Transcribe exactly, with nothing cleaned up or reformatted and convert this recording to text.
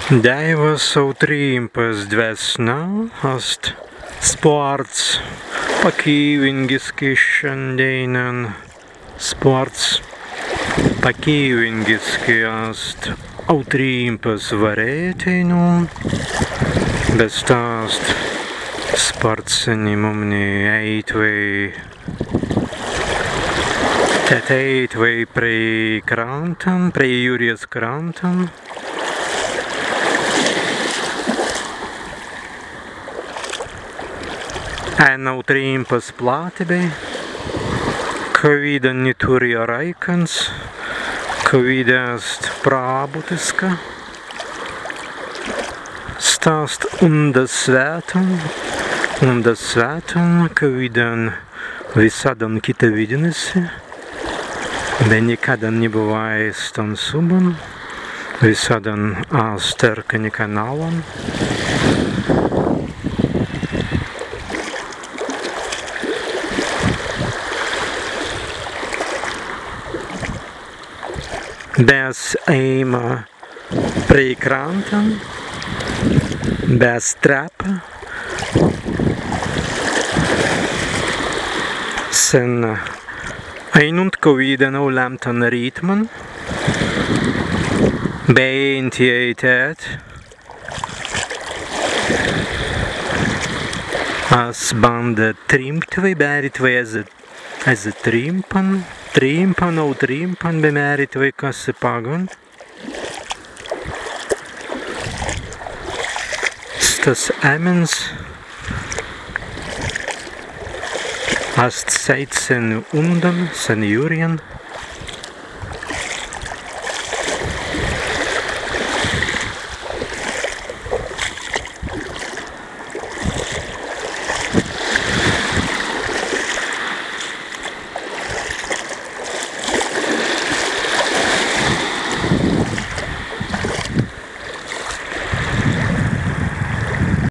Dēiwas Autrīmpas dwesna ast spārts pakīwingiski šandēinan, spārts pakīwingiski ast Autrīmpas warēteinun, be sta ast spārts ni mumni ēitwei, tēt ēitwei prei krantan, prei jūrjas krantan. En Autrīmpas plattibei, kawīda ni turri araikans, kawīda ast prābutiska. Sta ast undas swētan, undas swētan, kawīdan wisaddan kitawīdinna si, be nikaddan ni buwāi stan subban, wisaddan ast ērkanni kannālan. Be as ēima prei krantan, be as treppa sen ainuntkawīdan aulēmtan ritman, be ēintei tēt as bānda trīmtwei, bērritwei ezze, ezze Trīmpan, Trīmpan, Autrīmpan, be mēritwei, kas si paggan. Stas emmens ast seīts sen undan, sen jūrjan.